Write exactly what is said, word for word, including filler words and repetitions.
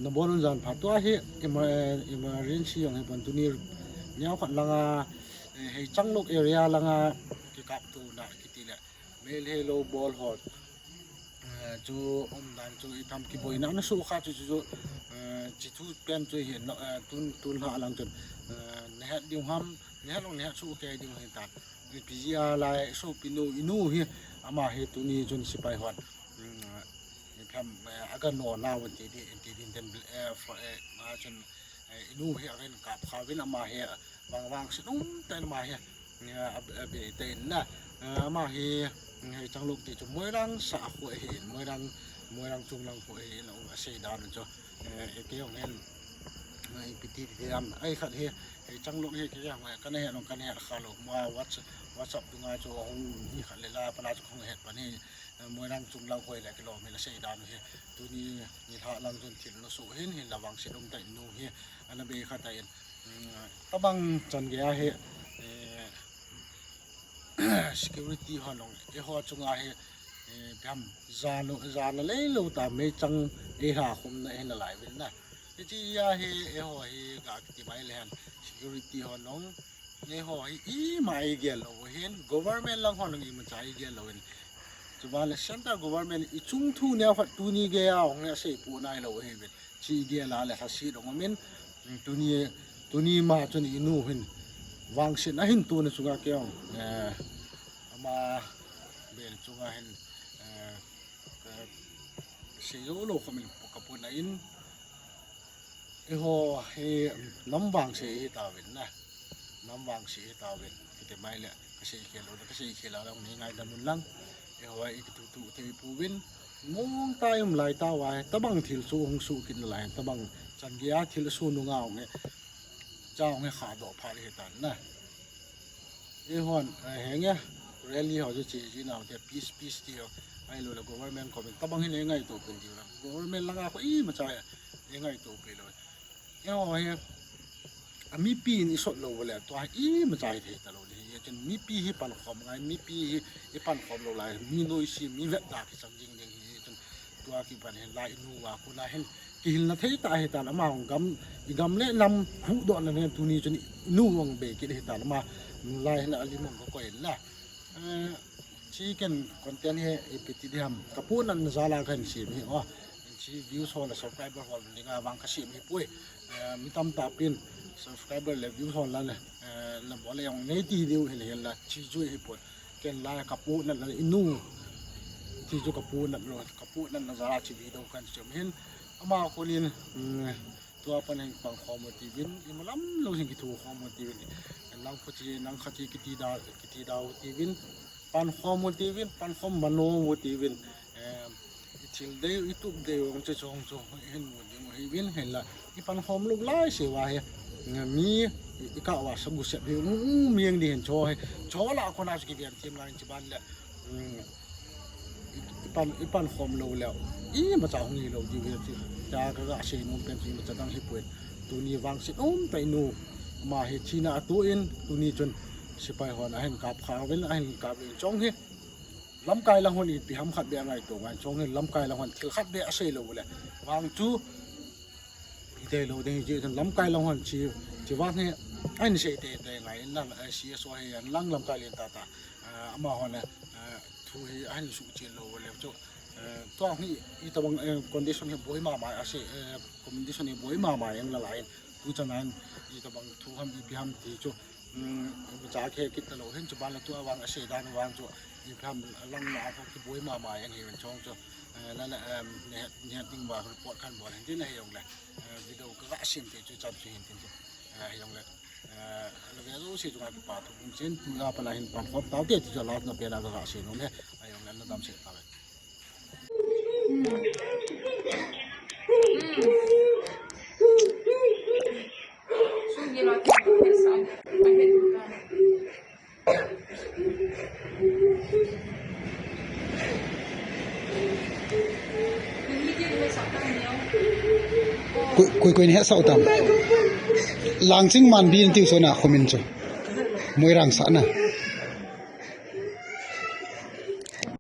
Nabol un jan pha tua hi emer-, emergency jong hi pon tuni neo khat langa, eh, hei Changlok area langa kikap tu na kiti le. Mel hei lo bol ho. Eh, chu um dan chu i tham kiboina na su kha chu chu, chu, eh, chi thu pen chu hi no, eh, tun, tun ha lang chun, eh, nehet ding ham, nehet long nehet su ke ding hi tan. Ni pi a lai su pi nu, i nu hi, ama hi tuni chun sipai hon. Mm, ni tham, eh, aga no na won ti di, ti din den, eh, fo-, eh, ma chun, eh, i nu hi aga in kap kha win ama hi, vang vang si num ten ama hi, eh, a, a be te in na. Eh, ama hi, mm, hei Changlok ti chu Moirang sa khu hi, Moirang, Moirang chung lang khu hi, na u a sei dan chu. Eh, e ke ong hen, eh, i pi ti ti am, ai khat hi, hei Changlok hi ke ong, eh, kana he nong kana he kha lo, ma WhatsApp, WhatsApp dunga chu hung hi khat le la, pa la chu hung het pan hi, eh, Moirang chung lang khu le ke lo, mi la sei dan hi, tuni ni lha lang chun thil no su hin, hin la vang si dum ta in nu hi, ana be kha ta in. Mm, tabang chan gei a hi, eh, security hon long, eiho chunga hi, eh, piam, jan, jan a lei lo ta meichang ei ha khum na hin a lai vin na. Hichi a hi, eiho hi ga kiti mai le han, security hon long, eiho hi i mai gel lo hin, government lang hon long i ma chai gel lo hin. Chuba le central government i chung thu neo khat tuni gei a hong a sei pu nai lo hi vin. Chi gel a le hla si dong min, tuni, tuni ma chun i nu hin vangsin a hin tuna chunga ke ong, eh, ama bel chunga hin, eh, ka sei zo lo kho min ka puna in, eiho hi nam vangse hi ta vin na, nam vangse hi ta vin, kiti mai le, ka sei khel lo, ka sei khel a lo ni ngai da mun lang, eiho i tu tu te pu vin, mong ta um lai ta wa, tabang thil su hung su kin lai, tabang chan gei a thil su nu ngau nge, chau nge kha do pha le tan na. Eihon, eh, henge, rally ho chu chi chi nau te, peace, peace ti ho. Ai lo le government ko min tabang hin e ngai to pin ti la. Government langa ko i ma cha e ngai to pe lo. Eiho hi, a mipi in i sot lo le, tua hi i ma cha hi thei ta lo le. Hi chun mipi hi pan khom ngai, mipi hi i pan khom lo lai, mi noi si, mi vet da ki chang jing ding hi chun. Tua kipan hin lai nu wa kuna hin kihilna thei ta hi ta lama hung gam, i gam le nam hu do na nen tuni chun nu wang be kit hi ta lama lai hin a lim hung ko in la. Eh, chi ken content hi i pi ti di ham. Ka pu nan na za la kan si mi o. Chi views ho la subscriber ho ni nga wang ka si mi pui. Eh, mi tam ta pin subscriber le views ho la le. Eh, la bo le yong nei ti diu hin hin la chi jui hi pui. Ken lai ka pu nan la i nu. Ti chu ka pu nan lo, ka pu nan la za chi video kan chom hin. Ama kunin, mm, tua pan hin pan khom ti vin, i malam lo hin ki thu khom ti vin. Nang kho chi, nang kha chi kiti da, kiti da ti vin. Pan khom ti vin, pan khom mano ti vin. Eh, i thil dei, i tup dei, ong che chong chong, hin mu ding hi vin, hin la. I pan khom luk lai se wa he. Nga mi, i, i ka wa sa gu se he, um, um, miang di hin cho he. Cho la ko na ki bian tim la in chi ban le. Um, i, i pan, i pan khom lo le. I ma cha hung i lo di he ti. Cha ka ga se num pen ti ma cha dang hi puen. Tuni vang sit um tai nu. Ma he chi na tu in, tuni chun. Sipai hon a hin kap kha vin, a hin kap vin chong he. Lamkai lang hon ipi ham khat be ngai to ngai chong he lamkai lang hon thil khat be a sei lo le. Vang chu i te lo ding ji lamkai lang hon chi, chi vang he a hin sei te te ngai in lang, eh, C S O he an lang lamkai len ta ta. Eh, ama hon, eh, thu hi a hin su chi lo le chu. Eh, tua hi i tabang, eh, condition hi boi ma ma a sei, eh, condition hi boi ma ma yang la lai. Tu chan an i tabang thu ham ipi ham ti chu. Um, cha khe kit ta lo hin chu ban la tu a vang a sei dan vang chu i pham lang na ko ki boi ma ma yang hi ven chong chu. Eh, la la, um, ne, ne ding ba report kan bol hin tin a hi yong le. Eh, video ka ga sim te chu chan chu hin tin chu. Eh, hi yong le. Eh, la ve zo si chu ka pa thu bung chen tu la pa la hin pan khop tau te chu la na pe la ka ga sim no le. A hi yong le na dam se ta le. Koi, koi, koi ni he sao tam. Langching man bin tiu so na khomin chu. Moirang sa na.